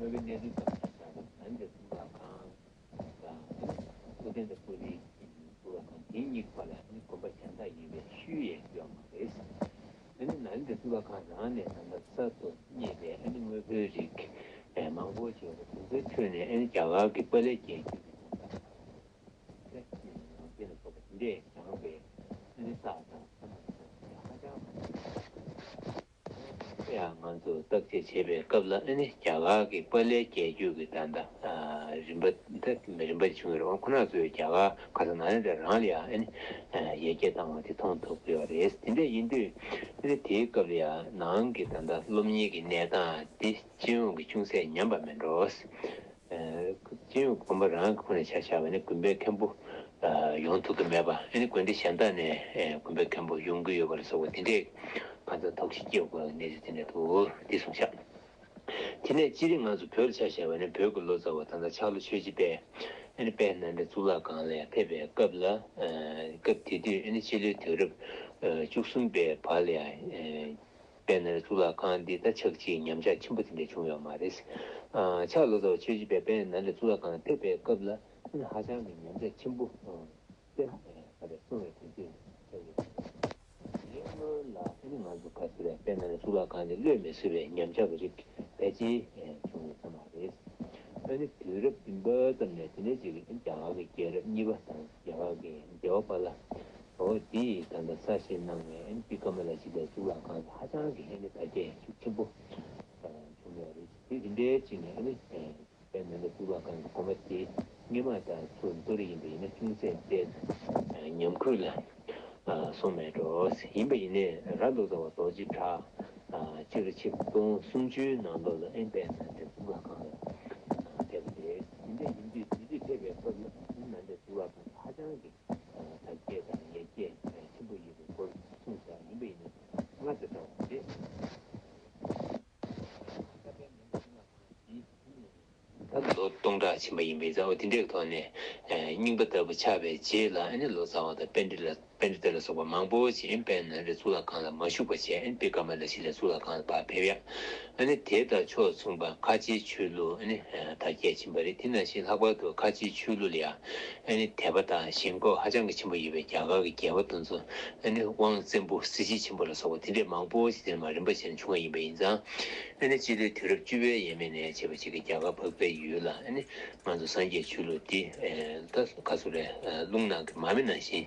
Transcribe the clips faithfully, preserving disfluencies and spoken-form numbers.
ལྷོ་པའི་གནས་ཚུལ་ཙམ་ཞིག་ད་ནཱ་ལེནྡྲའི་གཙུག་ལག་ཁང་དང་ཨུ་དན་ཏ་པུ་རིའི་གཙུག་ལག་ཁང་དེ་གཉིས་ཀྱི་བར་ལ་དགོན་པ་གཞན་དག་ཡོད་པའི་ཤུལ་ཡང་ཡོད་མ་རེད། ཨ་ནི་ནཱ་ལེནྡྲའི་གཙུག་ལག་ཁང་རང་ནས་ད་ལྟ་གསར་དུ་རྙེད་པའི་ཨ་ནི་དངོས་པོའི་རིགས་མང་པོ་ཞིག་ཡོད་པ་དེ་ཚོའི་ཁྲོད་ནས་ཨ་ནི་རྒྱ་གར་གྱི་པཱ་ལིའི་རྒྱལ་རྒྱུད་ཀྱི་ད་ལྟ་དེ་ལ་སོགས་པ་དེ་འདྲས་བཞེངས་པའི་ཨ་ནི་རྟགས་དང་ཚད་མ་དེ་ཚོ་ཧ་ཅང་མང་པོ་ཡང་ང་ཚོ་བརྟག་དཔྱད་བྱེད་པའི་སྐབས་ལ་ཨ་ནི་རྒྱ་གར་གྱི་པཱ་ལིའི་རྒྱལ་རྒྱུད་ཀྱི་ད་ལྟ་རིམ་པ་ད་རིམ་པ་བྱུང་ཡོད་རེད། ཁོ་ན་ཚོས་རྒྱ་གར་ཁ་སང་ནཱ་ལེནྡྲ་རང་ལ་ཡང་ཨ་ནི་ཡར་རྒྱས་བཏང་བ་དེ་མཐོང་ཐུབ་ཀྱི་ཡོད་རེད། དེ་འདྲ་ཡིན་དུས་ཨ་ནི་དེའི་སྐབས་ལ་ཡང་ནང་གི་ད་ལྟ་སློབ་གཉེར་གྱི་གནས་སྟངས་དེ་སྤྱི་ཡོངས་ཀྱི་ཅུང་ཟད་ཉམས་པ་མེད་འགྲོ། སྤྱི་ཡོངས་དགོན་པ་རང་གི་ཁོངས་ནས་ཆ་བཞག་པ་ནི་དགོན་པའི་མཁན་པོ་ཡོང་ཐུབ་ཀྱི་མེད་པ། ཨ་ནི་དགོན་སྡེ་གཞན་དག་ནས་དགོན་པའི་མཁན་པོ་ཡོང་གི་ཡོད་པ་ལ་སོགས་པ་དེ་འདྲས་ཁ་ཚ་དོགས་གཞི་སྐྱེ་དགོས་པའི་གནས་ཚུལ་དེ་འདྲ་འདུག་འདི་གསུངས་ཤག་དེ་ནས་སྤྱིར་ང་ཚོ་བོད་ལ་ཆ་བཞག་པ་ནི་བོད་ཀྱི་ལོ་ཙཱ་བ་ད་ལྟ་ཕྱག་ལོ་ཆོས་རྗེ་དཔལ་ཨ་ནི་དཔལ་ནཱ་ལེནྡྲའི་གཙུག་ལག་ཁང་ལ་ཡང་ཕེབས་པའི་སྐབས་ལ། སྐབས་དེ་དུས་ཨ་ནི་སྤྱི་ལོའི་དུས་རབས་བཅུ་གསུམ་པའི་བར་ལ་ཡང་། དཔལ་ནཱ་ལེནྡྲའི་གཙུག་ལག་ཁང་འདི་ད་ཆག་ཆིག་ཉམས་ཆག་ཆེན་པོ་དེ་འདྲ་བྱུང་ཡོད་མ་རེད། ཨ་ཕྱག་ལོ་ཙཱ་བ་ཆོས་རྗེ་དཔལ་དཔལ་ནཱ་ལེནྡྲའི་གཙུག་ལག་ཁང་ལ་ཕེབས་པའི་སྐབས་ལ་ཨ་ནི་ཧ་ཅང་གི་ཉམས་ཆག་ཆེན་པོ་དེ་ག་རེ་སོང་བའི་དུས་ཚོད་ཆགས་ཡོད། དེའི་སྔོན་ལ་ཨ་ནི་ང་ཚོ་ག་ཚོད་རེད། དཔལ་ནཱ་ལེནྡྲའི་གཙུག་ལག་ཁང་འདི་གློད་མི་ཚུགས་པའི་ཉམས་ཆག་གི་རིགས་ཕལ་ཆེར་བྱུང་ཡོད་ས་མ་རེད། ཨ་ནི་དུས་རབས་བདུན་པ་ཙམ་ནས་དེ་ནས་ཅིག་རྒྱ་གར་གྱི་རྒྱལ་རབས་གཉིས་པ་དང་རྒྱ་གར་གྱི་རྒྱལ་བ་པཱ་ལགས། འོ་དེ་ཡིས་ད་ལྟ་གསར་བཞེངས་གནང་བའི་ཨན་པི་ཀ་མ་ལ་ཞིག་ལས་གཙུག་ལག་ཁང་ཧ་ཅང་གི་ཨ་ནི་དར་རྒྱས་ཤུགས་ཆེན་པོ་བྱུང་ཡོད་རེད། དེ་འདི་འདྲའི་ཅིག་ནས་ཨ་ནི་དཔལ་ནཱ་ལེནྡྲ་གཙུག་ལག་ཁང་གི་དགོན་པ་དེ་སྔོན་མ་དང་ཚུར་མཐོ་རིས་ཡིན་པ་ཡིན་ན་ཅུང་ཟད་བལྟས་ན་ཉམས་རྒུད་ལ་སོང་མེད་འགྲོ། ཡིན་པ་ཡིན་ནའི་ར་ལོ་ཙཱ་བ་རྡོ་རྗེ་གྲགས་ཕྱི་ལོ་ཆིག་སྟོང་སུམ་ཅུའི་ནང་ལོགས་ལ་ཨན་དཔལ་ནཱ་ལེནྡྲ་གཙུག་ལག་ཁང་ལ་ཕེབས་པ་རེད། དེ་འདྲ་ཡིན་དུས་དེ་དུས་ཕེབས་པའི་སྐབས་ལ་ཨན་ནཱ་ལེནྡྲ་གཙུག་ལག་ཁང་ཧ་ཅང་གི་དར་རྒྱས་དང་ཡར་རྒྱས་ཆེན་པོ་ཡོད་པའི་སྐོར་གསུངས་ཤག་ཡིན་པ་ཡིན་ན་སྔར་དང་འདྲ་བ་རེད། ད་ལོ་སྟོང་ཕྲག་ཕྱིན་པ་ཡིན་པའི་རྩ་བ་དེ་འདྲའི་ཐོག་ནས་རྙིང་པ་ལྟ་བུ་ཆགས་པའི་རྗེས་ལ་ཨ་ནི་ལོ་ཙཱ་བ་དང་པཎྜི་ཏ་ལ་པཎྜི་ཏ་ལ་སོགས་པ་མང་པོ་ཞིག་དཔལ་ནཱ་ལེནྡྲའི་གཙུག་ལག་ཁང་ལ་མ་བཞུགས་པ་བྱས་ཨ་ནི་པི་ཀ་མ་ལ་ཤཱི་ལའི་གཙུག་ལག་ཁང་ལ་ཕར་ཕེབས་ཡ། ཨ་ནི་དེ་དང་ཕྱོགས་མཚུངས་པ་ཁ་ཆེའི་ཆོས་ལུགས་ཨ་ནི་དར་རྒྱས་ཕྱིན་པ་རེད། དེ་ནང་བཞིན་ལྷག་པར་དུ་ཁ་ཆེའི་ཆོས་ལུགས་ལ་ཡང་ཨ་ནི་དད་པ་དང་ཞེན་ཁོག་ཧ་ཅང་གི་ཆེན་པོ་ཡོད་པའི་རྒྱ་གར་གྱི་རྒྱལ་པོ་དེ་ཚོ་ཨ་ནི་དབང་བཙན་པོ་གཟི་བརྗིད་ཆེན་པོ་ལ་སོགས་པ་དེ་འདྲས་མང་པོ་ཞིག་དེར་མ་རིམ་པ་བྱས་ནས་བྱུང་བ་ཡིན་པ་ཡིན་ཙང་། ཨ་ནི་སྤྱི་ལོའི་དུས་རབས་བཅུ་པའི་ཡས་མས་ནས་བྱས་པ་ཞིག་གི་རྒྱ་གར་འཕགས་པའི་ཡུལ་ལ་ཨ་ནི་ང་ཚོ་སངས་རྒྱས་ཆོས་ལུགས་འདི་ད་ག་ཚོད་རེད། རླུང་ནང་གི་མ་མེ་ནང་བཞིན་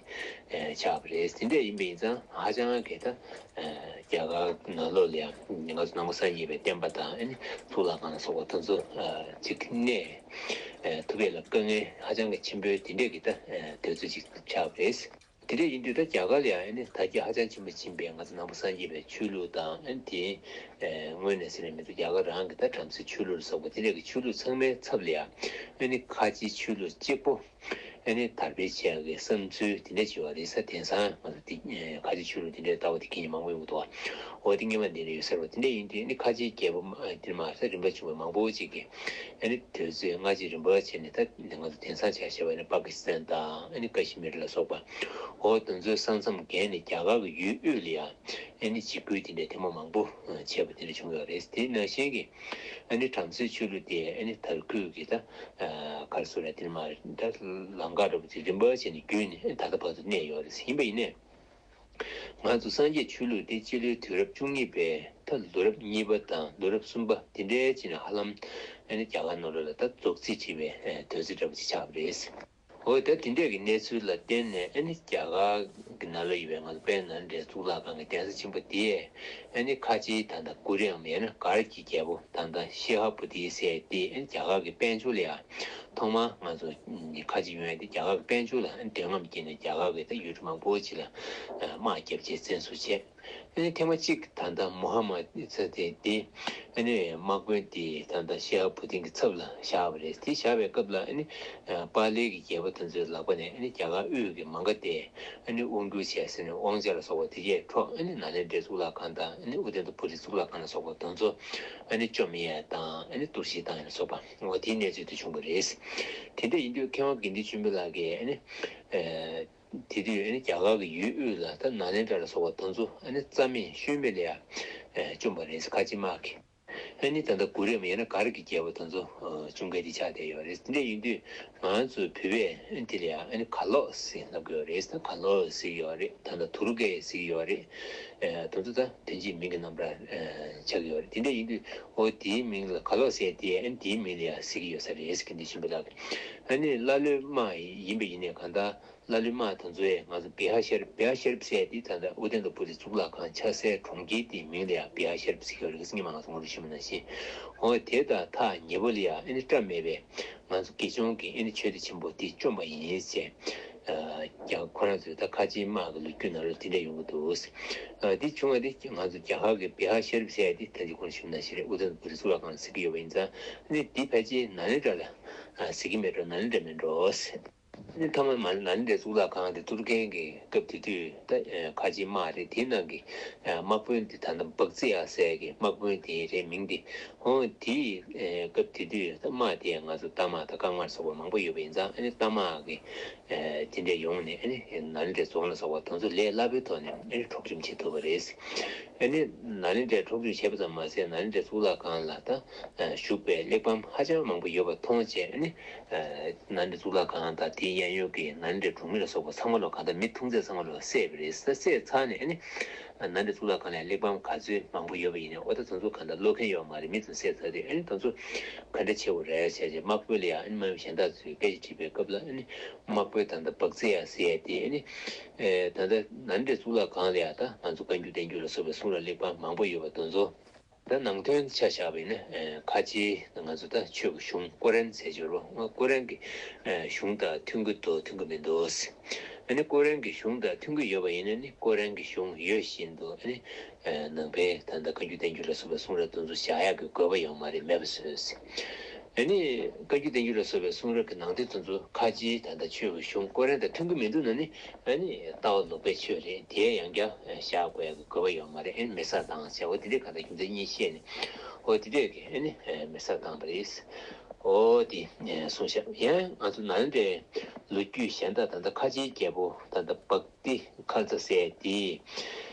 ཆགས་པ་རེད། དེ་འདྲས་ཡིན་པ་ཡིན་ཙང་ཧ་ཅང་གི་ད་རྒྱ་གར་ནང་ལོགས་ལ་ཡང་ང་ཚོ་ནང་པ་སངས་རྒྱས་པའི་བསྟན་པ་དང་ཨ་ནི་གཙུག་ལག་ཁང་ལ་སོགས་པ་དེ་ཚོ་ཅིག་གནས་ཐུབ་ཡས་ལ་དཀའ་ངལ་ཧ་ཅང་གི་ཆེན་པོའི་དེ་འདྲས་ཀྱི་ད་དུས་ཚོད་ཅིག་ཆགས་པ་རེད། དེ་འདྲ་ཡིན་དུས་ད་རྒྱ་གར་ལ་ཡང་ཨ་ནི་དར་རྒྱས་ཧ་ཅང་ཆེན་པོ་ཕྱིན་པའི་ང་ཚོ་ནང་པ་སངས་རྒྱས་པའི་ཆོས་ལུགས་དང་ཨ་ནི་དེའི་ཨེ་སྔོན་ནས་ཟེར་ནས་མི་འདུག་རྒྱ་གར་རང་གི་ད་བྲམ་ཟེ་ཆོས་ལུགས་ལ་སོགས་པ་དེ་འདྲ་གི་ཆོས་ལུགས་ཚང་མའི་ཚབ་ལ་ཡང་ཨ་ནི་ཁ་ཆེའི་ཆོས་ལུགས་གཅིག་པོ་ཨ་ནི་དར་སྤེལ་བྱེད་ཡག་གི་བསམ་ཚུལ་དེ་འདྲ་བྱེད་པ་རེད་ས། དེང་སང་ང་ཚོ་དེ་ཨེ་ཁ་ཆེའི་ཆོས་ལུགས་དེ་འདྲ་ལྟ་བ་དེ་གི་ཉིན་མང་པོ་ཡོང་གི་འདུག་འོ་དེ་སྔོན་མ་འདི་འདྲ་ཡོད་ཟེར་བ་དེ་འདྲ་ཡིན་དུས་ཨ་ནི་ཁ་ཆེའི་རྒྱལ་པོ་དེ་མ་ས་རིམ་པ་བྱུང་བའི་མང་པོ་ཅིག་གིས། ཨ་ནི་དུས་ཚོད་སྔ་ཕྱི་རིམ་པ་བྱས་ནས་ད་ང་ཚོ་དེང་སང་ཆ་བཞག་པ་ཡིན་ན་པ་ཀི་སི་ཐན་དང་ཨ་ནི་ཀ་ཤི་མིར་ལ་སོགས་པ་འོ་དེ་ཚོའི་ས་མཚམས་བརྒལ་ནས་རྒྱ་གར་གྱི་ཡུལ་དབུས་ལ་ཡང་ཨ་ནི་འཇིགས་སྐུལ་དེ་འདྲ་ཐེངས་མ་མང་པོ་བྱས་པ་དེ་འདྲ་བྱུང་ཡོད་རེད། དེ་ནང་བཞིན་གྱི་ཨ་ནི་བྲམ་ཟེའི་ཆོས་ལུགས་དེ་ཨ་ནི་དར་རྒུད་ཀྱི་ད་ག་རེ་ཟེར་རེད། དེ་མ་ད་ལམ་ཁ་འདྲ་པོ་ཅིག་རིམ་པ་བྱས་ནས་བརྒྱུད་ནས་ཨ་ནི་ད་ལྟ་བར་དུ་གནས་ཡོད་རེད། ཡིན་པ་ཡིན་ནའི། ང་ཚོ་སངས་རྒྱས་ཆོས་ལུགས་དེ་སྤྱི་ལོའི་དུས་རབས་བཅུ་གཉིས་པའི་མཐར་ལོ་རབས་གཉིས་པ་དང་ལོ་རབས་གསུམ་པ་དེ་འདྲའི་ཅིག་ནས་ཧ་ལམ་ཨ་ནི་རྒྱ་གར་ནང་ལོགས་ལ་ད་རྫོགས་ཚིག་བྲིས་པའི་དུས་ཚོད་འདྲ་པོ་ཅིག་ཆགས་པ་རེད། འོ་ད་དེ་འདྲའི་གི་གནས་ཚུལ་ལ་བརྟེན་ནས་ཨ་ནི་རྒྱ་གར་གྱི་ནང་ལ་ཡོད་པའི་ང་ཚོ་དཔལ་ནཱ་ལེནྡྲའི་གཙུག་ལག་ཁང་གི་གདན་ས་ཆེན་པོ་དེས་ཨ་ནི་ཁ་ཆེའི་ད་ལྟ་གུ་རུའམ་ཡང་ན་གར་གྱི་རྒྱལ་པོ་ད་ལྟ་ཤི་ཧ་བོ་དྷི་ཟེར་དེ་ཨ་ནི་རྒྱ་གར་གྱི་དཔལ་འབྱོར་ལ་ཡང་། ཐོག་མར་ང་ཚོ་ཁ་ཆེ་ཡོང་ཡ་དེ་རྒྱ་གར་གྱི་དཔལ་འབྱོར་ལ་འདོད་རྔམ་སྐྱེས་ནས་རྒྱ་གར་གྱི་ད་ཡུལ་གྲུ་མང་པོ་ཅིག་ལ་དམག་བརྒྱབ་བྱས་བཙན་བཟུང་བྱས། ཨ་ནི་ཐེངས་མ་གཅིག་ད་ལྟ་མུ་ཧམ་མད་ཟེར་དེ་དེ་ཨ་ནི་དམག་དཔོན་དེ་ད་ལྟ་ཤི་ཧ་བུ་དིན་གྱི་ཚབ་ལ་བཞག་པ་རེད། དེ་བཞག་པའི་སྐབས་ལ་ཨ་ནི་པཱ་ལིའི་གི་རྒྱལ་པོ་དེ་ཚོའི་ལག་པ་ནས་ཨ་ནི་རྒྱ་གར་དབུས་ཀྱི་མང་ག་དེ་ཨ་ནི་དབང་བསྒྱུར་བྱས་ཟེར་ནས་དབང་ཆ་ལ་སོགས་པ་དེ་གས་འཕྲོག་ཨ་ནི་ནཱ་ལེནྡྲའི་གཙུག་ལག་ཁང་དང་ཨ་ནི་ཨུ་ཏན་ཏ་པུ་རིའི་གཙུག་ལག་ཁང་ལ་སོགས་པ་དེ་ཚོ་ཨ་ནི་བཅོམ་ཡས་དང་ཨ་ནི་གཏོར་བཤིག་བཏང་ཡས་ལ་སོགས་པ། འོ་དེའི་གནས་ཚུལ་དེ་བྱུང་བ་རེད། དེ་འདྲ་ཡིན་དུས་མཁས་དབང་དགེ་འདུན་ཆོས་འཕེལ་ལགས་ཀྱིས་ཨ་ནི་ཨེ་དེ་དུས་ཨ་ནི་རྒྱ་གར་གྱི་ཡུལ་དབུས་ལ་ད་ནཱ་ལེནྡྲ་ལ་སོགས་པ་དེ་ཚོ་ཨ་ནི་རྩ་མེད་ཤུལ་མེད་ལ་ཡ་ཨེ་བཅོམ་པ་རེད། ཁ་ཆེ་དམག་གིས། ཨ་ནི་ད་ལྟ་གུ་རེ་མ་ཡིན་ན་གར་གྱི་རྒྱལ་པོ་དེ་ཚོ་ཨ་བཅོམ་མཁན་དེ་ཆགས་བསྡད་ཡོད་རེད། དེ་འདྲ་ཡིན་དུས་ང་ཚོ་བོད་པས་ཨ་ནི་དེ་ལ་ཡང་ཨ་ནི་ག་ལོག་ཟེར་ལབ་ཀྱི་ཡོད་རེད། ད་ག་ལོག་ཟེར་གྱི་ཡོད་རེད། ད་ལྟ་ཐུར་ཀེ་ཟེར་གྱི་ཡོད་རེད། ཨ་དེ་ཚོ་ད་དོན་གཅིག་མིང་གི་རྣམ་གྲངས་ཨ་ཆགས་ཀྱི་ཡོད་རེད། དེ་འདྲ་ཡིན་དུས་ཨོ་དེའི་མིང་ལ་ག་ལོག་ཟེར་དེ་ཨ་ནི་དེའི་མིང་ལ་ཡང་ཟེར་གྱི་ཡོད་ས་རེད་ཟེར་གྱི་འདི་ཤུམ་པ་ལགས་ཀྱིས། ཨ་ནི་ཀླ་ཀློའི་དམག་ཡིན་པ་ཡིན་ནའི་གང་ལྟར། ཀླ་ཀློའི་དམག་དེ་ཚོས་ང་ཚོ་བི་ཧ་ཤར་བི་ཧ་ཤར་ཟེར་དེ་ད་ལྟ་ཨུ་དན་ཏ་པུ་རི་གཙུག་ལག་ཁང་ཆགས་སའི་གྲོང་ཁྱེར་དེའི་མིང་ལ་ཡང་བི་ཧ་ཤར་ཟེར་གྱི་ཡོད་རེད། སྔོན་མ་ང་ཚོ་ངོ་སྤྲོད་ཞུས་པ་ནང་བཞིན། འོ་དེ་དང་ཐག་ཉེ་པོ་ལ་ཡང་ཨ་ནི་སྐྲ་མེད་པའི་ང་ཚོ་དགེ་སྦྱོང་གིས་ཨ་ནི་ཆོས་སྡེ་ཆེན་པོ་དེ་བཅོམ་པ་ཡིན་ཟེར། ཨ་ཀྱང་ཁོ་རང་ཚོས་ད་ཁ་ཆེའི་དམག་གི་ལོ་རྒྱུས་ནང་ལ་དེ་འདྲ་ཡོང་གི་འདུག་ཨ་དེ་བྱུང་བ་དེ་ང་ཚོ་རྒྱ་གར་གྱི་བི་ཧ་ཤར་ཟེར་དེ་ད་ཅི་གོང་ཞུས་ནང་བཞིན་རེད། ཨུ་དན་ཏ་པུ་རི་གཙུག་ལག་ཁང་ཟེར་གྱི་ཡོད་པ་ཡིན་ཙང་ཨ་ནི་དེ་ཕལ་ཆེར་ནཱ་ལེནྡྲ་ལ་ཟེར་གྱི་མེད་འགྲོ། ནཱ་ལེནྡྲ་མིན་འགྲོ། ཨ་ནི་ཐ་མ་མ་ནཱ་ལེནྡྲའི་གཙུག་ལག་ཁང་དེ་ཐུར་ཀེན་གྱི་སྐབས་དེ་དུས་ད་ཁ་ཆེའི་དམག་རེད། དེའི་ནང་གི་དམག་དཔོན་དེ་ད་ལྟ་བག་ཙི་ཡ་ཟེར་གྱི་དམག་དཔོན་དེ་རེད་མིང་དེ། ཧོ་དེའི་སྐབས་དེ་དུས་ད་དམག་དེ་ང་ཚོ་རྟ་དམག་དང་རྐང་དམག་སོགས་པ་མང་པོ་ཡོད་པ་ཡིན་ཙང་ཨ་ནི་རྟ་དམག་གི་དེ་འདྲ་ཡོང་ནས་ཨ་ནི་ནཱ་ལེནྡྲའི་རྫོང་ལ་སོགས་པ་དེ་ཚོ་ལས་སླ་པོའི་ཐོག་ནས་ཨ་ནི་འཕྲོག་བཅོམ་བྱེད་ཐུབ་པ་རེད། ཨ་ནི་ནཱ་ལེནྡྲའི་འཕྲོག་བཅོམ་བྱས་པ་ཙམ་མ་ཟད་ནཱ་ལེནྡྲའི་གཙུག་ལག་ཁང་ལ་ད་བཞུགས་པའི་གླེགས་བམ་ཧ་ཅང་མང་པོ་ཡོད་པ་མཐོང་བྱས་ཨ་ནི། ནཱ་ལེནྡྲ་གཙུག་ལག་ཁང་དང་དེའི་གཡས་གཡོན་གྱི་ནཱ་ལེནྡྲའི་གྲོང་མི་ལ་སོགས་པ་ཚང་མ་ལོ་གང་ལྟར་མི་ཐུག་ཚད་ཚང་མ་ལོ་བསད་པ་རེད། བསད་ཚར་ནས་ཨ་ནི་ནཱ་ལེནྡྲ་གཙུག་ལག་ཁང་ལ་གླེགས་བམ་ག་ཚོད་མང་པོ་ཡོད་པ་ཡིན་ནའི་ཨོ་ད་དེ་ཚོ་གང་ལྟར་ཀློག་མཁན་ཡོད་མ་རེད། མི་ཚོ་བསད་ཚར་དུས་ཨ་ནི་དེ་ཚོ་ག་འདྲ་བྱེད་དགོས་རེད་བྱས་རྗེས་དམག་དཔོན་ལ་ཡང་ཨ་ནི་དམག་མི་གཞན་དག་ཚོས་སྐད་ཆ་དྲིས་པའི་སྐབས་ལ་ཨ་ནི་དམག་དཔོན་ད་ལྟ་བག་ཙེ་ཡ་ཟེར་ཡ་དེ་ཨ་ནི་ད་ལྟ་ནཱ་ལེནྡྲ་གཙུག་ལག་ཁང་ལ་ཡང་ད་ང་ཚོ་བཀའ་འགྱུར་བསྟན་འགྱུར་ལ་སོགས་པའི་གསུང་རབ་གླེགས་བམ་མང་པོ་ཡོད་པ་དེ་ཚོ། ད་ནང་དོན་ཆ་བཞག་པ་ཡིན་ན་ཁ་ཆེའི་ང་ཚོ་ད་ཆོས་ཀྱི་གཞུང་ཀོ་རན་ཟེར་གྱི་ཡོད་རེད། ཀོ་རན་གྱི་གཞུང་དང་མཐུན་གྱི་འདུག་མཐུན་གྱི་མི་འདུག་ཨ་ནི་ཀོ་རན་གྱི་གཞུང་དང་མཐུན་གྱི་ཡོད་པ་ཡིན་ན་ནི་ཀོ་རན་གྱི་གཞུང་ཡོད་བཞིན་དུ་ཨ་ནི་ནང་པའི་ད་ལྟ་བཀའ་འགྱུར་བསྟན་འགྱུར་ལ་སོགས་པའི་གསུང་རབ་དེ་ཚོ་བཞག་ཡག་གི་དགོས་པ་ཡོད་མ་རེད། མེད་པ་བཟོས། ཨ་ནི་བཀའ་འགྱུར་བསྟན་འགྱུར་ལ་སོགས་པའི་གསུང་རབ་ཀྱི་ནང་དོན་དེ་ཚོ་ཁ་ཆེའི་ད་ལྟ་ཆོས་ཀྱི་གཞུང་ཀོ་རན་དང་མཐུན་གྱི་མི་འདུག་ན་ནི། ཨ་ནི་ལྟ་བ་ལོག་པའི་ཆོས་རེད། དེ་ཡང་བསྐྱར་བཞག་དགོས་ཡག་གི་དགོས་པ་ཡོད་མ་རེད། ཨ་ནི་མེད་སར་བཏང་བྱས་འོ་དེ་འདྲའི་གང་ལྟར་རྒྱུ་མཚན་གཉིས་བཤད་ནས་འོ་དེ་འདྲས་ཀྱི་ཨ་ནི་མེད་སར་བཏང་བ་རེད། འོ་དེ་གསུངས་ཤག་ཡང་ང་ཚོ་ནཱ་ལེནྡྲའི་ལོ་རྒྱུས་གཞན་དག་ད་ལྟ་ཁ་ཆེའི་རྒྱལ་པོ་ད་ལྟ་བག་ཏི་ཁལ་ཙ་ཟེར་དེ་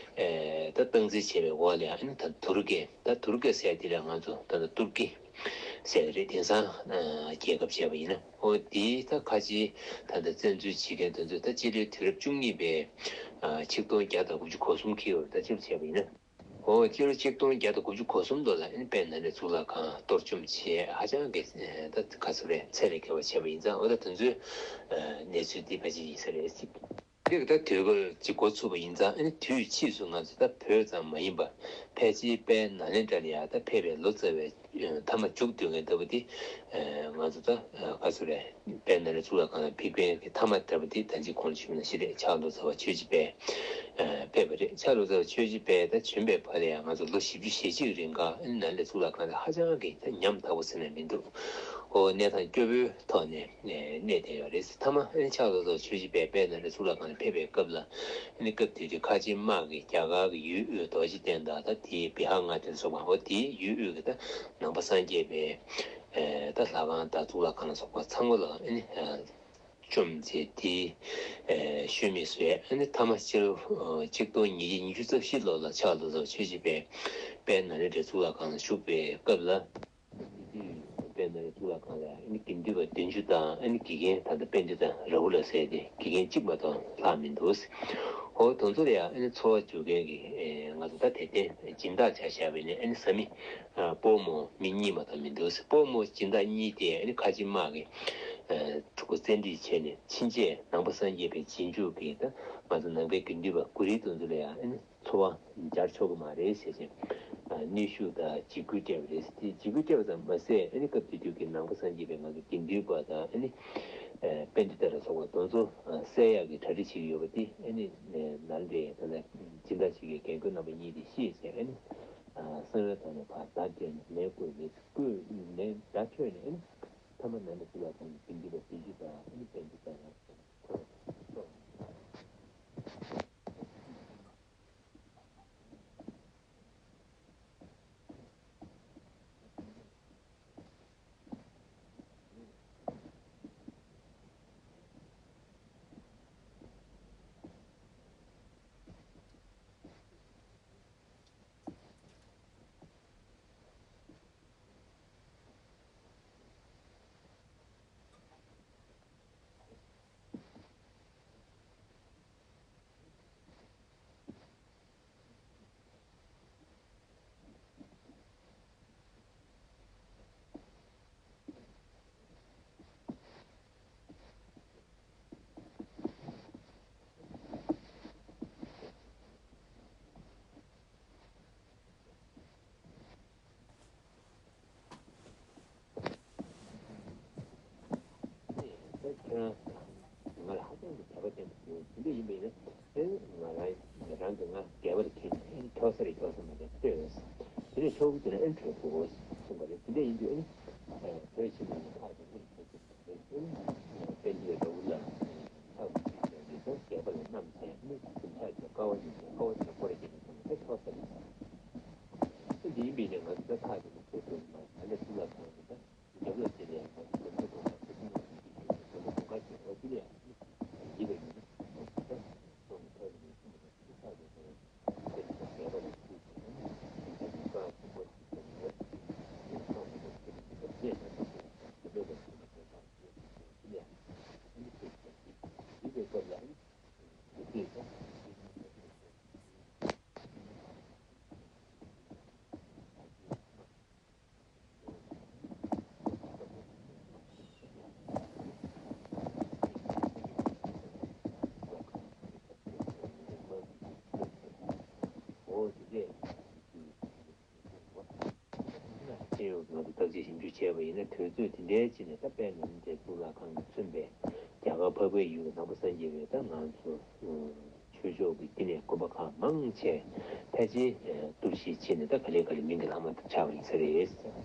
ད་སྟངས་འཛིན་བྱས་པའི་འོག་ལ་ཨ་ནི་ད་ཐུར་ཀེ་ད་ཐུར་ཀེ་ཟེར་དེ་ལ་ང་ཚོ་ད་ལྟ་ཏུར་ཀི་ཟེར་གི་རེད། དེང་སང་རྒྱལ་ཁབ་བྱས་པ་ཡིན་ན་ཨོ་དེའི་ད་ཁ་ཆེའི་ད་ལྟ་བཙན་འཛུལ་བྱེད་མཁན་དེ་ཚོས་ད་སྤྱི་ལོའི་དུས་རབས་བཅུ་གཉིས་པའི་ཆིག་སྟོང་བརྒྱ་དང་དགུ་བཅུ་གོ་གསུམ་འཁེལ་བར་ད་སྤྱིར་བྱས་པ་ཡིན་ན་ཨོ་སྤྱི་ལོ་ཆིག་སྟོང་བརྒྱ་དང་དགུ་བཅུ་གོ་གསུམ་ལོ་ལ་ཨ་ནི་དཔལ་ནཱ་ལེནྡྲའི་གཙུག་ལག་ཁང་གཏོར་བཅོམ་བྱས་ཧ་ཅང་གི་ད་ག་ཚོད་རེད་ཚད་ལས་བརྒལ་བ་བྱས་པ་ཡིན་ཙང་ཨོ་ད་དེ་ཚོའི་གནས་ཚུལ་འདི་ཕལ་ཆེར་ཡིན་ས་རེད། དེ་གི་ད་དུས་འཁོར་གྱི་འགོ་ཚུགས་པ་ཡིན་ཙང་ཨ་ནི་དུས་ཕྱིས་སུ་ང་ཚོ་ད་བོད་ཙམ་མ་ཡིན་པར་ཕལ་ཆེར་དཔལ་ནཱ་ལེནྡྲ་ལ་ཡང་ད་ཕེབས་པའི་ལོ་ཙཱ་བའི་མཐའ་མ་མཇུག་བསྡུ་མཁན་ལྟ་བུ་དེ་ང་ཚོ་ད་ག་ཚོད་རེད། དཔལ་ནཱ་ལེནྡྲ་གཙུག་ལག་ཁང་ལ་ཕེབས་མཁན་གྱི་མཐའ་མ་ལྟ་བུ་དེ་ད་ཅི་གོང་ལ་ཞུས་ན་ཞེ་རེད། ཕྱག་ལོ་ཙཱ་བ་ཆོས་རྗེ་དཔལ་ཕེབས་པ་རེད། ཕྱག་ལོ་ཙཱ་བ་ཆོས་རྗེ་དཔལ་ད་བྱོན་པའི་བར་ལ་ཡང་ང་ཚོ་ལོ་བཞི་བཅུ་ཞེ་གཅིག་རིང་ག་ནཱ་ལེནྡྲ་གཙུག་ལག་ཁང་ལ་ཧ་ཅང་གི་ད་ཉམ་ཐག་པོ་ཟེར་ན་མི་འདུག་ཨོ་གནས་སྟངས་སྐྱོ་པོའི་ཐོག་ནས། གནས་བསྡད་ཡོད་རེད། མཐའ་མ་ཨ་ནི་ཕྱག་ལོ་ཙཱ་བ་ཆོས་རྗེ་དཔལ་དཔལ་ནཱ་ལེནྡྲ་གཙུག་ལག་ཁང་ལ་ཕེབས་པའི་སྐབས་ལ་ཨ་ནི་སྐབས་དེ་དུས་ཁ་ཆེ་དམག་གིས་རྒྱ་གར་གྱི་ཡུལ་དབུས་རྡོ་རྗེ་གདན་དང་ད་དེའི་བི་ཧར་ལྔ་སྟོན་སོགས་པ་འོ་དེའི་ཡུལ་དབུས་ཀྱི་ད་ནང་པ་སངས་རྒྱས་པའི་ད་ལྷ་ཁང་དང་གཙུག་ལག་ཁང་ལ་སོགས་པ་ཚང་མ་ལ་ཨ་ནི་བཅོམ་མཛད་དེ་ཤུལ་མེད་བཟོས། ཨ་ནི་མཐའ་མ་སྤྱི་ལོ་ཆིག་སྟོང་ཉིས་བརྒྱ་ཉི་ཤུ་རྩ་བཞི་ལོ་ལ་ཕྱག་ལོ་ཙཱ་བ་ཆོས་རྗེ་དཔལ་དཔལ་ནཱ་ལེནྡྲའི་གཙུག་ལག་ཁང་ལ་བཞུགས་པའི་སྐབས་ལ། དེ་དུས་དཔལ་ནཱ་ལེནྡྲ་གཙུག་ལག་ཁང་ལ་ཨ་ནི་དགེ་འདུན་པ་བདུན་ཅུ་དང་ཨ་ནི་དགེ་རྒན་ད་ལྟ་པཎྜི་ཏ་རཱ་ཧུ་ལ་ཟེར་ཏེ་དགེ་རྒན་གཅིག་མ་གཏོགས་ལྷག་མི་འདུག་འོ་དེ་ཚོ་ལ་ཡང་ཨ་ནི་འཚོ་བ་སྐྱོང་མཁན་གྱི་ང་ཚོ་ད་དད་ལྡན་སྦྱིན་བདག་ཆ་བཞག་པ་ཡིན་ན་ཨ་ནི་བཟའ་མི་སྤོ་རྨོ་མི་གཉིས་མ་གཏོགས་མི་འདུག་སྤོ་རྨོ་སྦྱིན་བདག་གཉིས་དེ་ཨ་ནི་ཁ་ཆེ་དམག་གིས་ཕྲུ་གུ་བཙན་ཁྲིད་བྱས་ནས་ཕྱིན་ཆད་ནང་པ་སངས་རྒྱས་པའི་རྗེས་འཇུག་གི་ད་ང་ཚོ་ནང་པའི་དགེ་འདུན་པ་གུ་རུའི་དེ་ཚོ་ལ་ཡང་ཨ་ནི། འཚོ་བ་སྦྱར་ཆོག་གི་མ་རེད་ཟེར་བཞིན་གནོན་ཤུགས་དང་འཇིགས་སྐུལ་སྤྲད་པ་རེད། དེ་འཇིགས་སྐུལ་སྤྲད་པ་ཙམ་མ་ཟད་ཨ་ནི་སྐབས་དེ་དུས་ཀྱི་ནང་པ་སངས་རྒྱས་པའི་ང་ཚོ་དགེ་འདུན་པ་དང་ཨ་ནི་པཎྜི་ཏ་ལ་སོགས་པ་དེ་ཚོ་བསད་ཡག་གི་གྲ་སྒྲིག་བྱེད་ཀྱི་ཡོད་པ་དེ་ཨ་ནི་ནཱ་ལེནྡྲའི་ད་ལྟ་སྦྱིན་བདག་ཅིག་གི་རྒན་རྒོན་རྣམ་པ་གཉིས་དེ་ཤེས་བྱས་ཨ་ནི་གསང་བའི་ཐོག་ནས་ཕར་བརྡ་སྤྲད་ནས་ལན་བསྐུར་ནས་བསྐུར་ནས་བརྡ་འཕྲོད་ནས་ཨ་ནི་མཐའ་མ་ནཱ་ལེནྡྲ་གཙུག་ལག་ཁང་གི་དགེ་འདུན་པ་བདུན་ཅུ་དང་ཨ་ནི་པཎྜི་ཏ་ཡང་ཁོ་རང་ཚོ། ང་ཚོ་བརྟག་དཔྱད་ཞིབ་འཇུག་བྱས་པ་ཡིན་ན། དུས་ཚོད་དེ་འདྲའི་ཅིག་ནས་ད་དཔལ་ནཱ་ལེནྡྲའི་གཙུག་ལག་ཁང་གིས་མཚོན་པའི་རྒྱ་གར་འཕགས་པའི་ཡུལ་གྱི་ནང་པ་སངས་རྒྱས་པའི་ད་ང་ཚོ་ཆོས་ཕྱོགས་ཀྱི་བསྟི་གནས་དགོན་པ་ཁག་མང་ཆེ་ཕལ་ཆེར་གཏོར་བཤིག་བྱས་ནས་ད་ག་ལེ་ག་ལེ་མིང་གི་ལྷག་མ་ཆགས་པ་ཡིན་ས་རེད།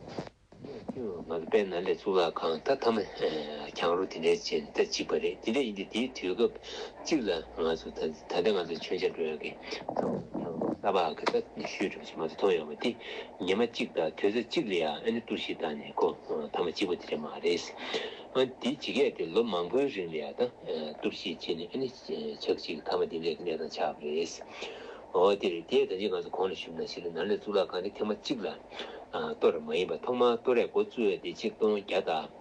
ང་ཚོ་དཔལ་ནཱ་ལེནྡྲའི་གཙུག་ལག་ཁང་ད་མཐའ་མ་གྱང་རོ་དེ་འདྲའི་ཅན་ད་གཅིག་པ་རེད། དེ་འདྲ་ཡིན་དུས་དེའི་དུས་སྐབས་གཅིག་ལ་ང་ཚོ་ད་ད་ལྟ་ང་ཚོ་མཆོད་མཇལ་འགྲོ་ཡག་གི་གྱང་རོ་གསར་པ་གི་ད་ཤུལ་འདྲ་པོ་ཅིག་ང་ཚོ་མཐོང་ཡོང་བ་དེ། ཉི་མ་གཅིག་དང་དུས་ཚོད་གཅིག་ལ་ཡང་ཨ་ནི་གཏོར་བཤིག་བཏང་ནས་ཁོ་མཐའ་མ་གཅིག་པ་དེ་འདྲ་མ་རེད། ཨ་ནི་དེ་ཇི་སྐད་དེ་ལོ་མང་པོའི་རིང་ལ་ཡང་ད་གཏོར་བཤིག་བྱས་ནས་ཨ་ནི་ཆག་ཅིག་མཐའ་མ་དེ་འདྲའི་གནས་སྟངས་ཆགས་པ་རེད། འོ་དེ་རེད། དེ་ད་ཅི་ང་ཚོ་གོང་ལ་ཞུས་ནང་བཞིན་ནཱ་ལེནྡྲ་གཙུག་ལག་ཁང་དེ་ཐེངས་མ་གཅིག་ལ་གཏོར་བ་མ་ཡིན་པ། ཐོག་མར་གཏོར་ཡས་འགོ་བཙུགས་པ་དེ་ཆིག་སྟོང་བརྒྱ་དང་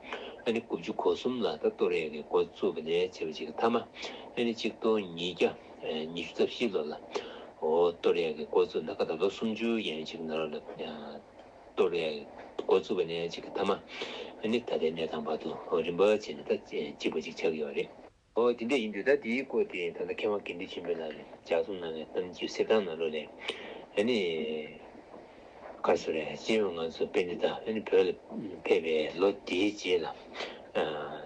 ཨ་ནི་དགུ་བཅུ་གོ་གསུམ་ལ་ད་གཏོར་ཡས་ཀྱི་འགོ་བཙུགས་པ་ནས་བྱས་པ་ཅིག་མཐའ་མ་ཨ་ནི་ཆིག་སྟོང་ཉིས་བརྒྱ་ཉི་ཤུ་རྩ་བཞི་ལོ་ལ་འོ་གཏོར་ཡས་ཀྱི་འགོ་བཙུགས། ད་ག་ད་ལོ་སུམ་ཅུ་ཡན་ཞིག་ནང་ལ་གཏོར་ཡས་འགོ་བཙུགས་པ་ནས་ཅིག་མཐའ་མ་ཨ་ནི་ད་ལྟའི་གནས་སྟངས་བར་དུ་རིམ་པ་བྱས་ནས་ད་གཅིག་པ་ཅིག་ཆགས་ཀྱི་ཡོད་རེད། ཨོ་དེ་འདྲ་ཡིན་དུས་ད་དེའི་སྐོར་དེ་ད་ལྟ་མཁས་དབང་དགེ་འདུན་ཆོས་འཕེལ་ལགས་ནས་ལྗགས་རྩོམ་གནང་བའི་གཏམ་རྒྱུད་གསེར་ཐང་ནང་ལོགས་ནས་ཨ་ནི་ག་རེ་ཟེར་རེད། སྤྱི་ཡོངས་ང་ཚོ་དཔེར་ན་ད་ཨ་ནི་བོད་ལ་ཕེབས་པའི་ལོ་དེའི་རྗེས་ལ་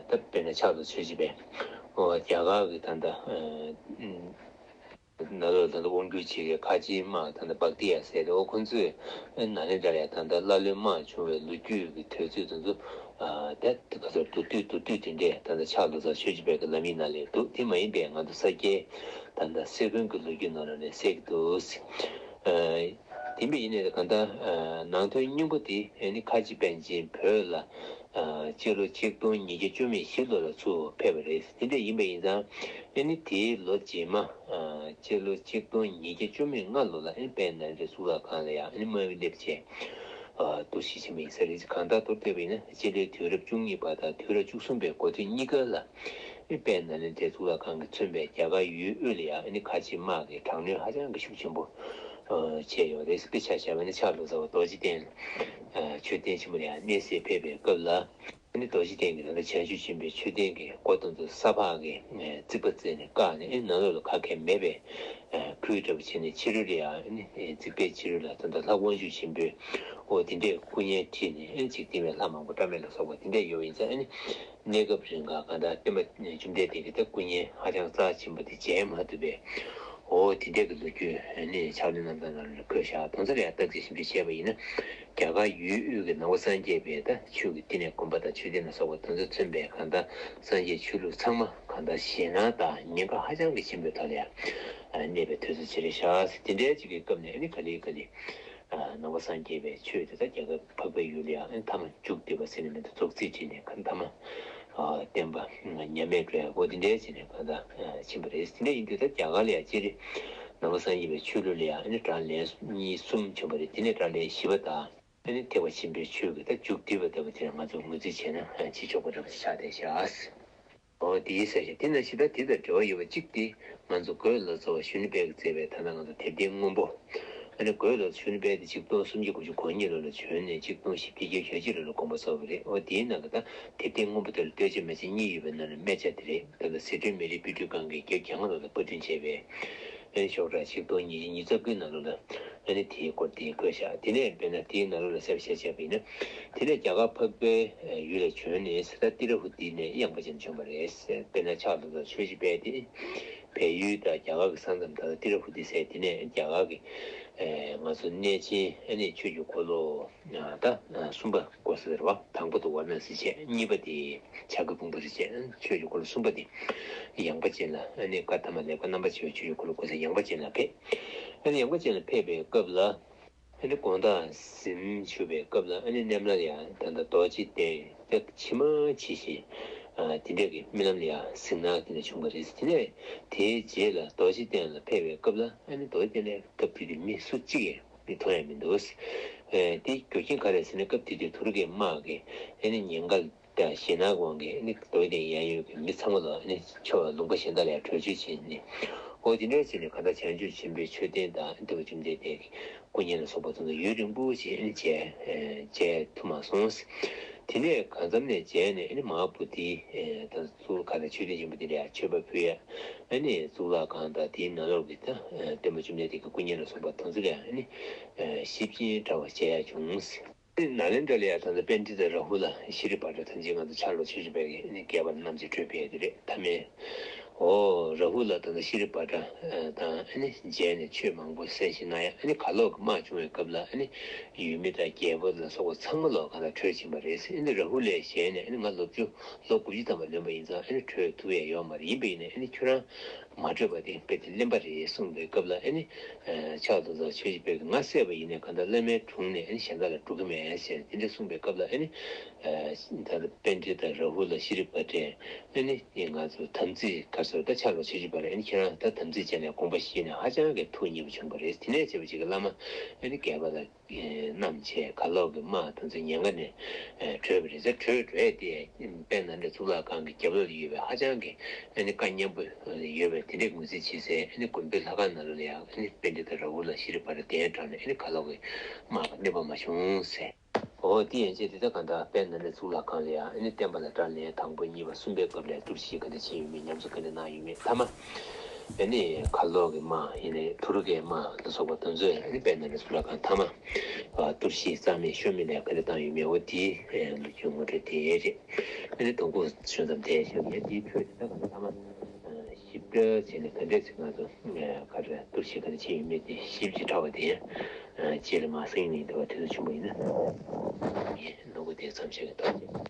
ད་དཔེར་ན་ཕྱག་ཏུ་ཚུད་བྱས་པའི་ཨོ་རྒྱ་གར་གྱི་ད་ལྟ་ནང་ལོགས་ད་ལྟ་དབང་སྒྱུར་བྱེད་མཁན་ཁ་ཆེའི་དམག་ད་ལྟ་བཀ་ཏི་ཡ་ཟེར་ཏེ། འོ་ཁོ་ཚོས་ནཱ་ལེནྡྲ་ལ་ད་ལྟ་ཀླ་ཀློའི་དམག་བྱུང་བའི་ལོ་རྒྱུས་ཀྱི་དུས་ཚོད་དེ་ཚོ་ད་ལྟ་ག་ཚོད་མདོར་བསྡུས་མདོར་བསྡུས་དེ་འདྲས་ད་ལྟ་ཕྱག་ལོ་ཙཱ་ཆོས་ཀྱི་དཔལ་གྱི་ལམ་ཡིག་ནང་ལ་འདུག་དེ་མ་ཡིན་པའི་ང་ཚོ་ས་སྐྱའི་ད་ལྟ་སེ་ཀུན་གྱི་ལོ་རྒྱུས་ནང་ལ་ནས་གསལ་གྱི་འདུག་དེ་འདྲ་ཡིན་ནའི་གང་ལྟར་ནང་དོན་སྙིང་པོ་དེ་ཨ་ནི་ཁ་ཆེ་པཎ་ཆེན་བོད་ལ་སྤྱི་ལོ་ཆིག་སྟོང་ཉིས་བརྒྱ་བཅུ་མེད་བཞི་ལོ་ལ་ཚུར་ཕེབས་པ་རེད། དེ་འདྲ་ཡིན་པ་ཡིན་ཙང་ཨ་ནི་དེའི་ལོ་རྗེས་མ་སྤྱི་ལོ་ཆིག་སྟོང་ཉིས་བརྒྱ་བཅུ་མེད་ལྔ་ལོ་ལ་ཨ་ནི་དཔལ་ནཱ་ལེནྡྲའི་གཙུག་ལག་ཁང་ལ་ཡང་ཨ་ནི་དམའ་བའི་སླེབས་བྱས་གཏོར་བཤིག་བྱས་པ་ཡིན་ས་རེད། གང་ལྟར་མདོར་བསྡུས་པ་ཡིན་ན་སྤྱི་ལོའི་དུས་རབས་བཅུ་གཉིས་པ་དང་དུས་རབས་བཅུ་གསུམ་པའི་འགོ་སྟོད་གཉིས་ཀ་ལ་ཨ་ནི་དཔལ་ནཱ་ལེནྡྲའི་གཙུག་ལག་ཁང་གིས་མཚོན་པའི་རྒྱ་གར་ཡུལ་དབུས་ལ་ཡང་ཨ་ནི་ཁ་ཆེ་དམག་གི་དྲག་གནོན་ཧ་ཅང་གི་ཤུགས་ཆེན་པོ་བྱས་ཡོད་རེད། དཔེ་ཆ་བཞག་པ་ཡིན་ན་ཕྱག་ལོ་ཙཱ་བ་རྡོ་རྗེ་གདན་མཆོད་རྟེན་ཆེན་མོ་ལ་ཡང་གནས་གཟིགས་ཕེབས་པའི་སྐབས་ལ་ཨ་ནི་རྡོ་རྗེ་གདན་གྱི་ད་ལྟ་བྱང་ཆུབ་ཆེན་པོའི་མཆོད་རྟེན་གྱི་སྒོ་དང་དུ་ས་ཕག་གི་རྩིག་པ་བརྩིགས་ནས་བཀག་ནས་ཨ་ནི་ནང་ལོགས་ལ་ག་གེ་མེད་པའི་ཁུལ་འདྲ་པོ་བྱས་ནས་ཕྱི་རོལ་ལ་ཡང་ཨ་ནི་རྩིག་པའི་ཕྱི་རོལ་ལ་ད་ལྟ་ལྷ་དབང་ཕྱུག་ཆེན་པོའི་འོ་དེ་འདྲས་སྐུ་བརྙན་བྲིས་ནས་ཨ་ནི་འཇིག་རྟེན་པའི་ལྷ་མང་པོ་བཀྲ་མེད་ལ་སོགས་པ་དེ་འདྲས་ཡོད་པ་ཡིན་ཙང་ཨ་ནི་གནས་སྐབས་རིང་ག་གང་ལྟར་སྟོན་པ་བཅོམ་ལྡན་འདས་ཀྱི་ད་སྐུ་བརྙན་ཧ་ཅང་རྩ་ཆེན་པོ་དེ་མཇལ་མ་ཐུབ་པས། འོ་དེ་འདྲ་གི་ལོ་རྒྱུས་ནི་ཕྱག་ལེན་རྣམ་ཐར་ནང་ལ་འཁོད་བཞག་དོན་ཚན་ལ་ཡང་བརྟག་དཔྱད་ཞིབ་འཇུག་བྱས་པ་ཡིན་ན། རྒྱ་གར་ཡུལ་དབུས་ཀྱི་ནང་པ་སངས་རྒྱས་པའི་ད་ཆོས་ཀྱི་བསྟི་གནས་དགོན་པ་དང་མཆོད་རྟེན་ལ་སོགས་པ་དེ་ཚོ་མཚོན་པའི་གང་ལྟར་སངས་རྒྱས་ཆོས་ལུགས་ཚང་མ་གང་ལྟར་ཞེད་སྣང་དང་ཉེན་ཁ་ཧ་ཅང་གི་ཆེན་པོའི་ཐོག་ལ་ཡང་གནས་པའི་དུས་ཚོད་ཅིག་རེད་ཤག་དེ་འདྲའི་ཅིག་གི་སྐབས་ནས་ཨ་ནི་ག་ལེ་ག་ལེ། ནང་པ་སངས་རྒྱས་པའི་ཆོས་དེ་ད་རྒྱ་གར་འཕགས་པའི་ཡུལ་ལ་ཡང་མཐའ་མ་མཇུག་བསྡུས་པ་ཟེར་ནས་མི་འདུག་རྫོགས་ཚིག་བྲིས་ནས་གང་མཐའ་མ་བསྟན་པ་ཉམས་མེད་འགྲོ་ཡག་པོ་དེ་འདྲའི་བྱས་ནས་གང་ལྟར་ཕྱིན་པ་རེད། དེ་འདྲ་ཡིན་དུས་ད་རྒྱ་གར་ལ་ཡང་སྤྱིར་ནང་པ་སངས་རྒྱས་པའི་ཆོས་ལུགས་ལ་ཡང་ཨ་ནི་གྲངས་ལན་གཉིས་གསུམ་བྱུང་བ་རེད། དེ་ནས་གྲངས་ལན་བཞི་པ་དང་ཨ་ནི་ཐེག་པ་ཆེན་པོའི་ཆོས་ཀྱི་ད་མཇུག་བསྡུས་པ་ལྟ་བུ་དེ་ང་ཚོ་ངོས་འཛིན་བྱས་ན་བྱེད་ཆོག་པ་འདྲ་པོ་ཞིག་ཆགས་བསྡད་ཤག་འོ་དེའི་ས་ཞིང་དེ་ནང་བཞིན་ད་དེ་དང་འབྲེལ་བ་ཡོད་པ་གཅིག་དེ་ང་ཚོ་གོས་ལོ་ཙཱ་བ་ཤུ་ནི་པད་ཀྱིས་མཛད་པའི་ད་ལྟ་ང་ཚོ་དེབ་ཐེར་སྔོན་པོ། ཨ་ནི་གོས་ལོ་ཙཱ་ཤུ་ནི་པད་དེ་ཆིག་སྟོང་སུམ་བརྒྱ་དགུ་བཅུ་གོ་གཉིས་ལོ་ལ་བྱོན་ནས་ཆིག་སྟོང་བཞི་བརྒྱ་བརྒྱད་ཅུ་གྱ་གཅིག་ལོ་ལ་དགོངས་པ་རྫོགས་པ་རེད། འོ་དེའི་ནང་གི་ད་དེབ་ཐེར་སྔོན་པོ་དེ་ལ་བསྟོད་ཆ་སྨད་ཆ་གཉིས་ཡོད་པའི་ནང་ནས་སྨད་ཆ་དེ་རེད། ད་ལྟ་ཟི་ཁྲོན་མི་རིགས་དཔེ་སྐྲུན་ཁང་གིས་བརྒྱད་ཅུ་གྱ་ལྔ་ལོ་ལ་པར་སྐྲུན་བྱས་པའི་ཨ་ནི་ཤོག་གྲངས་ཆིག་སྟོང་ཉིས་བརྒྱ་ཉི་ཤུ་རྩ་དགུའི་ནང་ལོ་ལ། ཨ་ནི་དེའི་སྐོར་དེ་བཀོད་བཞག་དེ་ནས་དཔེར་ན་དེའི་ནང་ལོགས་ལ་གསལ་པོ་བཤད་བྱས་པ་ཡིན་ན། དེ་ནས་རྒྱ་གར་འཕགས་པའི་ཡུལ་ལ་བྱོན་ནས་ད་ཏི་ར་ཧུ་ཏི་ནས་ཡངས་པ་ཅན་བྱོན་པ་རེད། དཔེར་ན་ཕྱག་ལོ་ཙཱ་ཆོས་ཀྱི་དཔལ་དེ་བལ་ཡུལ་དང་རྒྱ་གར་གྱི་ས་མཚམས་ད་ལྟ་ཏི་ར་ཧུ་ཏི་ཟེར་དེ་ནས་རྒྱ་གར་གྱི་ང་ཚོ་གནས་ཆེན་ཨ་ནི་ཆོས་ཀྱི་འཁོར་ལོ་ད་གསུམ་པ་བསྐོར་ས་རེད་བ། དང་པོ་དེ་ཝཱ་ར་ཎ་སི་བྱས། གཉིས་པ་དེ་བྱ་རྒོད་ཕུང་པོ་རེད་བྱས། ཆོས་ཀྱི་འཁོར་ལོ་གསུམ་པ་དེ་ཡངས་པ་ཅན་ལ་ཨ་ནི་བཀའ་ཐ་མ་ལས་བཀའ་རྣམ་པར་ཕྱེ་བའི་ཆོས་ཀྱི་འཁོར་ལོ་བསྐོར་ས་ཡངས་པ་ཅན་ལ་ཕེབས། ཨ་ནི་ཡངས་པ་ཅན་ལ་ཕེབས་པའི་སྐབས་ལ། ཨ་ནི་དགོང་དག་གཟིམ་ཞུ་བའི་སྐབས་ལ་ཨ་ནི་གནམ་ལ་ཡང་ད་ལྟ་རྡོ་རྗེ་གདན་ད་ཇི་མ་ཇི་བཞིན་དེ་འདྲ་གི་རྨི་ལམ་ལ་ཡང་གཟིགས་སྣང་དེ་འདྲ་བྱུང་བ་རེད། དེ་ནས་དེའི་རྗེས་ལ་རྡོ་རྗེ་གདན་ལ་ཕེབས་པའི་སྐབས་ལ་ཨ་ནི་རྡོ་རྗེ་གདན་ལ་སྐབས་དེ་དུས་མི་སུ་གཅིག་ཡང་མི་མཐོང་ཡང་མི་འདུག་དེའི་རྒྱུ་རྐྱེན་ག་རེ་ཟེར་ན་སྐབས་དེ་དུས་ཐུ་རུ་ཀའི་དམག་གིས་ཨ་ནི་ཉེན་ཁ་དང་ཞེད་སྣང་གི་དབང་གིས་ནི་རྡོ་རྗེ་གདན་ཡང་ཡོད་ཀྱི་མི་ཚང་མ་ལ་ནི་ཕྱོགས་ལུང་པ་གཞན་དག་ལ་བྲོས་བྱོལ་བྱས་ནས། འོ་དེ་འདྲ་བྱས་ནས་གང་ལྟར་བྱང་ཆུབ་ཆེན་པོའི་མཆོད་རྟེན་དང་ལྟེ་བ་བཅོམ་ལྡན་འདས་ཀྱི་སྐུ་བརྙན་ལ་སོགས་པ་ཚོ་ལ་ཡུན་རིང་པོ་ཞིག་ནི་མཇལ་མཇལ་ཐུབ་མ་སོང་། དེ་ནས་གང་འཚམ་ནས་མཇལ་ནས་ནི་མ་ཧཱ་བོ་དྷི་ད་གཙུག་ལག་ཁང་དང་མཆོད་རྟེན་ཆེན་པོ་དེ་ལ་མཆོད་པ་ཕུལ་ཡ། ཨ་ནི་གཙུག་ལག་ཁང་དང་དེའི་ནང་ལོགས་ཀྱི་ད་ལྟེ་བ་བཅོམ་ལྡན་འདས་ཀྱི་སྐུ་བརྙན་ལ་སོགས་པ་དེ་ཚོ་ལ་ནི་ཞིབ་ཅིང་ཕྲ་བ་མཇལ་ཡ་བྱུང་། ནཱ་ལེནྡྲ་ལ་ཡང་ད་ལྟ་པཎྜི་ཏ་རཱ་ཧུ་ལ་ཤྲཱི་བྷ་དྲ་ཐམས་ཅད་ང་ཚོ་ཕྱག་ལོགས་ཆོས་ཀྱི་དཔལ་གྱིས་ཨ་ནི་རྒྱས་པར་རྣམ་འབྱེད་སྤྲོས་པའི་དེ་རེད་ཐ་མའི། ཨོ་རཱ་ཧུ་ལ་ད་ལྟ་ཤྲཱི་བྷ་དྲ་དང་ཨ་ནི་མཇལ་ནས་ཆོས་མང་པོ་གསན་ཞིག་གནང་ཡ། ཨ་ནི་གར་ལོག་གི་དམག་བྱུང་བའི་སྐབས་ལ་ཨ་ནི་ཡུལ་མི་དང་རྒྱལ་པོ་ལ་སོགས་པ་ཚང་མ་ལོག་གང་དག་བྲོས་ཕྱིན་པ་རེད། ཨ་ནི་རཱ་ཧུ་ལའི་ཞལ་ནས་ཨ་ནི་ང་ལོ་བཅུ་ལོ་དགུ་བཅུ་ཐམ་པ་ལོན་པ་ཡིན་ཙང་ཨ་ནི་བྲོས་ཐུབ་ཡ་ཡོད་མ་རེད། ཡིན་པ་ཡིན་ནའི་ཨ་ནི་ཁྱོད་རང་མ་བྲོས་པ་དེ་དཔེ་དེ་གླེན་པ་རེད་གསུངས་པའི་སྐབས་ལ་ཨ་ནི། ཕྱག་ཏུ་ཚར་ཆོས་ཀྱི་དཔལ་གྱིས་ང་བསད་པ་ཡིན་ནའི་གང་ལྟར་བླ་མའི་དྲུང་ནས་ཨ་ནི་གཞན་དག་ལ་སྒྲུབ་ཀྱི་མེད་ཟེར་དེ་འདྲ་གསུངས་པའི་སྐབས་ལ་ཨ་ནི། ད་ལྟ་པཎྜི་ཏ་རཱ་ཧུ་ལ་ཤྲཱི་བྷ་དྲས་ཨ་ནི་ང་ཚོ་དམ་ཚིག་ག་ཟེར་ད་ཕྱག་ལོགས་ཆོས་ཀྱི་དཔལ་ཨ་ནི་ཁྱེད་རང་ད་དམ་ཚིག་བྱས་ནས་དགོངས་པ་བཞེས་ནས་ཧ་ཅང་གི་ཐུགས་མཉེས་པོ་བྱུང་བ་རེད། དེ་ནས་བྱས་པ་ཅིག་གི་བླ་མ་ཨ་ནི་རྒྱས་པ་ལ། བསྣམས་བྱས་གར་ལོག་གི་དམག་དེ་ཚོ་ཉེན་ཁ་ནས་བྲོས་པ་རེད་ཟེར། བྲོས་བྲོས་ཏེ་དཔལ་ནཱ་ལེནྡྲ་གཙུག་ལག་ཁང་གི་རྒྱབ་ལོགས་ལ་ཡོད་པའི་ཧ་ཅང་གི་ཨ་ནི་བཀའ་ཉན་པོ་ཡོད་པའི་དེ་འདྲའི་ངོས་འཛིན་བྱས་ཟེར། ཨ་ནི་དགོན་པའི་ལྷ་ཁང་ནང་ལོགས་ལ་ཡང་ཨ་ནི་པཎྜི་ཏ་རཱ་ཧུ་ལ་ཤྲཱི་བྷ་དྲ་གདན་དྲངས་ནས་ཨ་ནི་གར་ལོག་གི་དམག་ལ་གནོད་པ་མ་བྱུང་ཟེར། འོ་དེ་ཡན་ཆད་དེ་ད་གང་ལྟར་དཔལ་ནཱ་ལེནྡྲ་གཙུག་ལག་ཁང་ལ་ཡང་ཨ་ནི་བསྟན་པ་ལ་དགྲ་ལན་དང་པོ་གཉིས་པ་གསུམ་པའི་སྐབས་ལ་གཏོར་བཤིག་ག་འདྲ་བྱས་ཡོད་མེད་ཉམས་གསོ་ག་འདྲ་གནང་ཡོད་མེད་ཐ་མ། ཨ་ནི་གར་ལོག་གི་དམག་ཡིན་ནའི་ཐུ་རུ་ཀའི་དམག་ལ་སོགས་པ་དེ་ཚོས་ཨ་ནི་དཔལ་ནཱ་ལེནྡྲ་གཙུག་ལག་ཁང་མཐའ་མ་གཏོར་བཤིག་རྩ་མེད་ཤོར་མེད་ལ་ག་རེ་བཏང་ཡོད་མེད་འོ་དེའི་ལོ་རྒྱུས་ངོ་སྤྲོད་དེ་རེད། ཨ་ནི་དོན་གོ་ཤོད་ཙམ་དེ་ཤོད་ངས་དེའི་ཁྲོད་དེ་ད་ག་མཐའ་མ་ཞིབ་ཕྲ་བྱས་ནས་ག་འདྲས་ཟེར་ང་ཚོ་ག་རེ་གཏོར་བཤིག་ག་འདྲ་བྱས་ཡོད་མེད་དེ་ཞིབ་ཅིག་ཕྲ་བ་དེ་རྗེས་ལ་མ་སང་ཉིན་དེ་བ་དུས་ཚོད་ཆུང་བ་ཡིན་ན་ངས་ནོར་གོ་དེ་མཚམས་བཞག་གི་ཐག་བཅད།